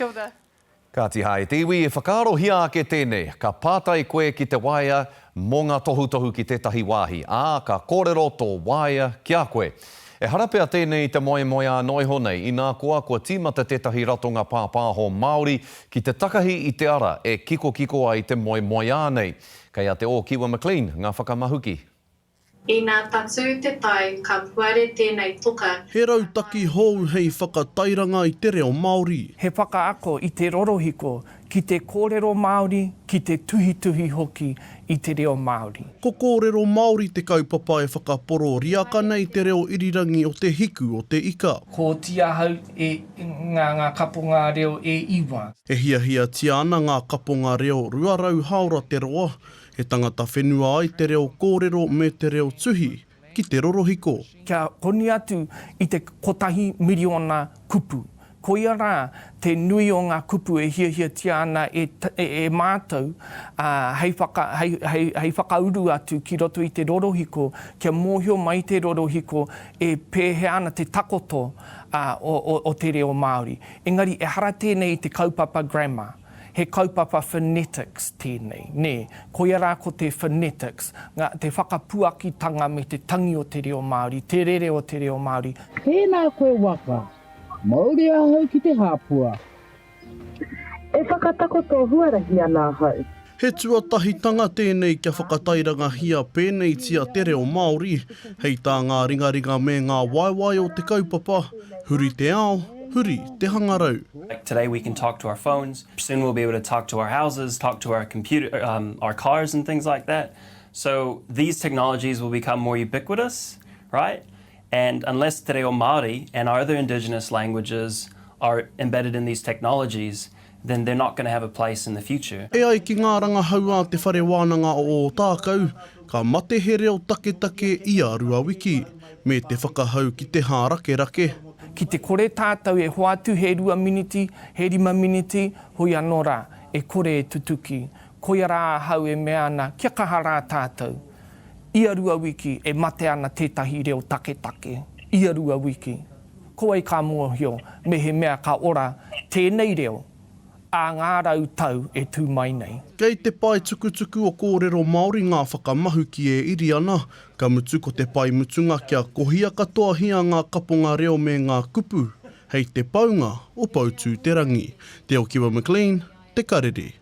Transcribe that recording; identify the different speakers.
Speaker 1: Kia ora.
Speaker 2: Kāti hā e te iwi, whakaarohia ake tēnei, ka pātai koe ki te waea mō ngā tohutohu ki tētahi wāhi, ā, ka kōrero tō waea ki a koe. Ehara pea tēnei i te moemoeā noa iho nei, inā koa kua tīmata tētahi ratonga pāpāho Māori ki te takahi i te ara e kikokiko ai te moemoeā nei. Kei a Te Ōkiwa McLean ngā whakamahuki.
Speaker 3: Inā tatū te tai ka puare tēnei toka.
Speaker 4: He rautaki hou hei whakatairanga i te reo Māori.
Speaker 5: He whakaako i te rorohiko ki te kōrero Māori, ki te tuhituhi hoki i te reo Māori.
Speaker 4: Ko Kōrero Māori te kaupapa e whakaporo riaka nei te reo irirangi o Te Hiku o Te Ika.
Speaker 5: Kōti ahau e ngā ngā kaponga reo e iwa.
Speaker 4: E hiahiatia ana ngā kaponga reo 200 haora te roa, E tangata whenua ai te reo kōrero me te reo tuhi ki te rorohiko.
Speaker 5: Kia koni atu i te kotahi miriona kupu. Koia rā te nui o ngā kupu e hiahiatia ana e, e mātou, ā, hei whaka, hei, hei, hei whakauru atu ki roto i te rorohiko, kia mōhio mai te rorohiko e pēhea ana te takoto, ā, o, o, o te reo Māori. Engari ehara tēnei i te kaupapa grammar. He kaupapa phonetics tēnei, nē. Koia rā ko te phonetics, ngā, te whakapuakitanga me te tangi o te reo Māori, te rere o te reo Māori.
Speaker 6: Tēnā koe Waka. Mauri ahau ki te hāpua.
Speaker 7: E whakatakoto huarahi ana ahau.
Speaker 4: He tuatahitanga tēnei kia whakatairangahia pēneitia te reo Māori, hei tā ngā ringaringa me ngā waewae o te kaupapa, huri te ao, huri te hangarau.
Speaker 8: Like today we can talk to our phones, soon we'll be able to talk to our houses, talk to our computer, um, our cars and things like that. So these technologies will become more ubiquitous, right? And unless te reo Māori and our other indigenous languages are embedded in these technologies, then they're not going to have a place in the future.
Speaker 4: E ai ki ngā rangahau a Te Whare Wānanga o Ōtākou, ka mate he reo taketake ia Ruawiki, me te whakahau ki te hārakerake.
Speaker 5: Ki te kore tātou e hoatu he rua miniti, he rima miniti, hoi anō rā, e kore e tutuki. Koia rā ahau e mea ana, kia kaha rā tātou. Ia rua wiki e mate ana tētahi reo taketake. Ia rua wiki. Ko wai ka mōhio mehemea ka ora tēnei reo ā ngā rautau e tū mai nei.
Speaker 4: Kei te pae tukutuku o Kōrero Māori ngā whakamahuki e iri ana, ka mutu ko te pae mutunga kia kohia katoahia ngā kaponga reo me ngā kupu hei te paunga o Poutū-te-rangi. Te Okiwa McLean, Te Karere.